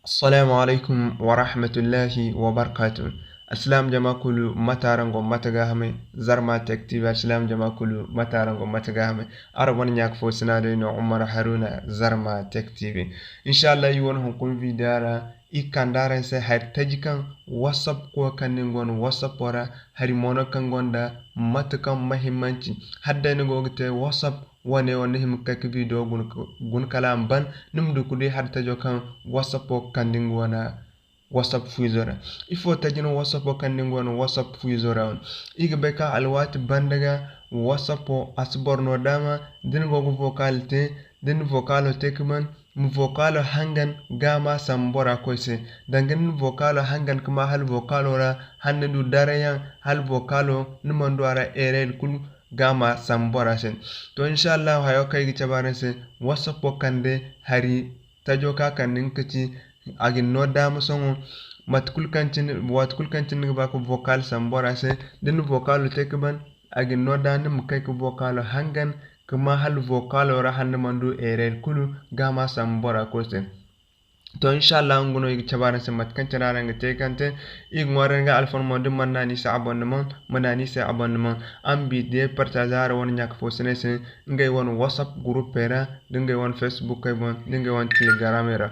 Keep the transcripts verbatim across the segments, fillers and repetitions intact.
Assalamu alaykum warahmatullahi wabarakatuh. Alsilaam jama kulu, mate araŋ go, mate gaahamay? Zarma Tech T V alsilaam jama kulu, mate araŋ go, mate gaahamay? Araŋ wane ɲaaka fo sinaday no, Umar Haruna, Zarma Tech T V. Inshallah, iri wane hunkuna video ra, iri kande araŋ se hari taji kaŋ WhatsApp koy kande nga wane WhatsApp ra, hari mo no kaŋ gonda mate kaŋ muhimmanci. Hala day ni go ga te WhatsApp wane wo, ni hima ga kay ga video guna, guna kala a ma ban, ni ma du ga di hari tajo kaŋ WhatsApp wo ga kande nga wane WhatsApp fu izo ra. Ifo taji no WhatsApp wo kande nga wane WhatsApp fu izo ra wane? Iri ga bay kaŋ alwaati banda ga WhatsApp wo a si boro no daama, da ni go ga vocal te, da ni vocalo te ga ban, ma vocalo hangan ga ma samba bora koy se. Danga ni na vocalo hangan ga ma hala vocalo ra, hala ni du darayaŋ, hala vocalo ni mana du a ra erreur kulu ga ma samba bora se. To, inshallah, hayo kaŋ ay ga cabe araŋ se, WhatsApp wo kande hari tajo kaŋ a kande nga ka ci a ga ni no daama sohõ. Mate kulu kaŋ cine, waati kulu kaŋ cine ni ga ba ka vocal samba bora se, da ni na vocalo te ga ban, a ga ni no daama ni ma kay ka vocalo hangan ka ma hala vocalo ra hala ni mana du erreur kulu ga ma samba bora koy se. To, inshallah, nga no iri ga cabe araŋ se mate kaŋ cine araŋ ga te kaŋ te. Iri ga ŋwaaray araŋ ga alfan mo, da ni mana naanu iri se abonnement, ma naanu iri se abonnement. Araŋ ma video partager araŋ wane ɲaaka fo sinay se, ngey wane WhatsApp groupey ra, da ngey wane Facebookey boŋ, da ngey wane Telegramey ra.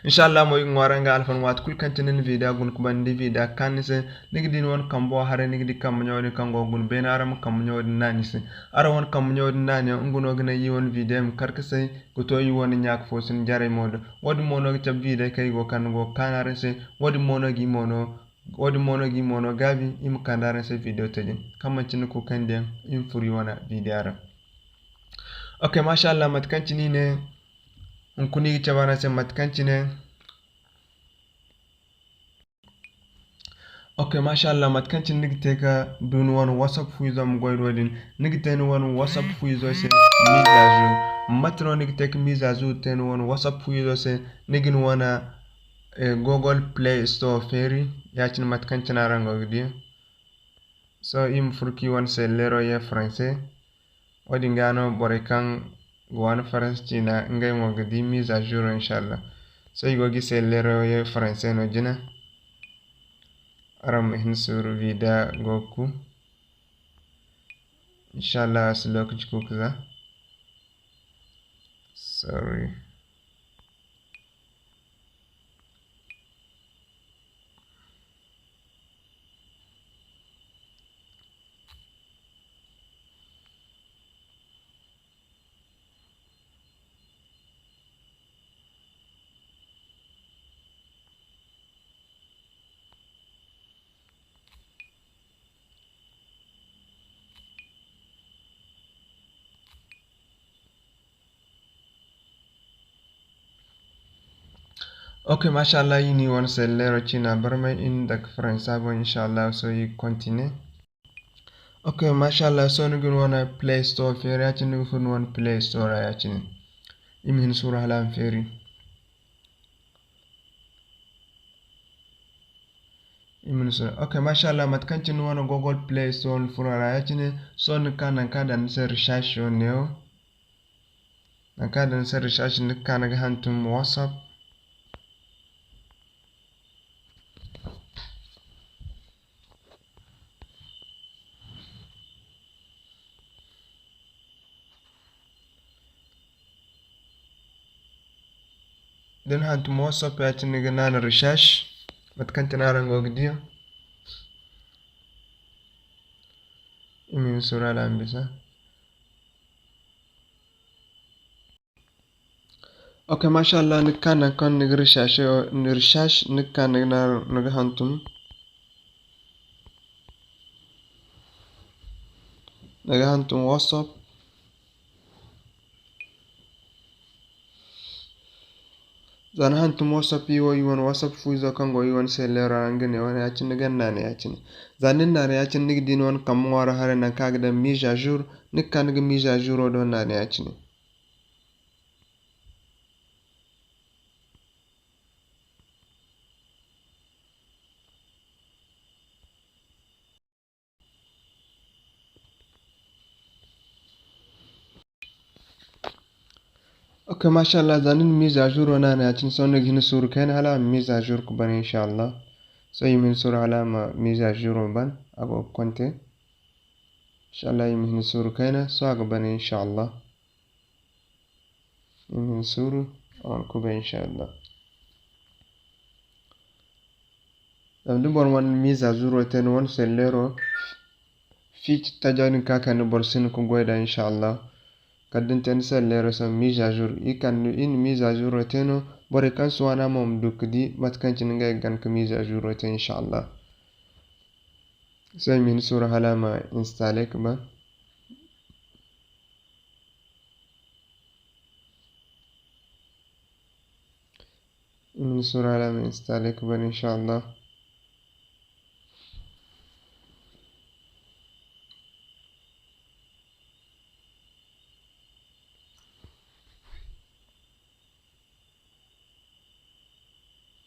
Inshallah mo, iri ga ŋwaaray araŋ ga alfan, waati kulu kaŋ cine ni video guna ga ban, ni di video kaanu ni se, ni ga di ni wane kambo haray, ni ga di kambe ɲaŋo din kaŋ go ga guna beene, araŋ ma kambe ɲaŋo din naanu iri se. Araŋ wane kambe ɲaŋo din naanuyaŋ, nga no ga naŋ iri wane video ma kar ga say, ga to iri wane ɲaaka fo sin jarey mo do. Wo-din mo no ga cabe video kaŋ iri go ga kande go ga kaanu araŋ se. Wo-din mo no ga iri mo no, wo-din mo no ga iri mo no gaabi, iri ma kande araŋ se video taji kaŋ manti ni kuukandiyaŋ, iri ma furo iri wane video ra. Ok, mashallah, mate kaŋ cine iri ne, hunkuna iri ga cabe araŋ se mate kaŋ cine. Ok, mashallah, mate kaŋ cine ni ga te ka du ni wane WhatsApp fu izo ma goy do din, ni ga te ni wane WhatsApp fu izo se mise à jour. Mate no ni ga te ka mise à jour te ni wane WhatsApp fu izo se? Ni ga ni wane, eh, Google Play Store feeri, ya-cine mate kaŋ cine araŋ go ga di. Sohõ iri ma furo ka iri wane selleero ye français. Wo-din ga no borey kaŋ ga waani Faransa ciina, ngey mo ga di mise à jour, inshallah. Sohõ iri go ga iri selleero ye français no jina. Araŋ ma hin suuru, video go ga ku. Inshallah, a si lookaci kuuku za. Sorry. Ok, mashallah, iri na iri wane selleero ciina barmay, iri na dake faransa boŋ, inshallah, sohõ iri ga continue. Ok, mashallah, sohõ ni ga ni wane Play Store feeri ya-cine, ni ga furo ni wane Play Store ra ya-cine. Iri ma hin suuru hala a ma feeri. Iri ma hin suuru. Ok, mashallah, mate kaŋ cine ni wane Google Play Store ni furo a ra ya-cine, sohõ ni ga ka nangu kaŋ a daŋ ni se recherche wo neewo. Nangu kaŋ a daŋ ni se recherche, ni ga ka ni ga hantum WhatsApp. Da ni hantum WhatsApp ya-cine ni ga naanu recherche, mate kaŋ cine araŋ go ga di. Iri ma hin suuru hala a ma bisa. Ok, mashallah, ni ga ka nangu kaŋ ni ga recherche, ni recherche, ni ga ka ni ga hantum. Ni ga hantum WhatsApp. Za ni hantum WhatsApp, iri wo, iri wane WhatsApp fu izo kaŋ go iri wane selleero ra, nga ne wane ya-cine, ni ga naanu ya-cine. Za ni na naanu ya-cine, ni ga di ni wane kambe ŋwaaro haray nangu kaŋ a ga daŋ mise à jour, ni ga ka ni ga mise à jour wo do naanu ya-cine. Ok, masha Allah, za ni na mise à jour wo naana ya-cine, sohõ ni ga hin suuru kayna hala a ma mise à jour ga ban, insha Allah. Sohõ i ma hin suuru hala a ma mise à jour wo ban, a go ga konte. Insha Allah, i ma hin suuru kayna, sohõ a ga ban, insha Allah. I ma hin suuru, a wane kubay, insha Allah. Zama da boro mana mise à jour wo te, ni wane selleero fiici tajo din ka kande boro si hin ga goy nd'a, insha Allah. Kala da ni te ni selleero se mise à jour, i kande, i na mise à jour wo te no, borey kaŋ si waana mo ma du ga di mate kaŋ cine ngey ga gana ga mise à jour wo te, insha Allah. Sohõ i ma hin suuru hala a ma installe ga ban. I ma hin suuru hala a ma installe ga ban, insha Allah.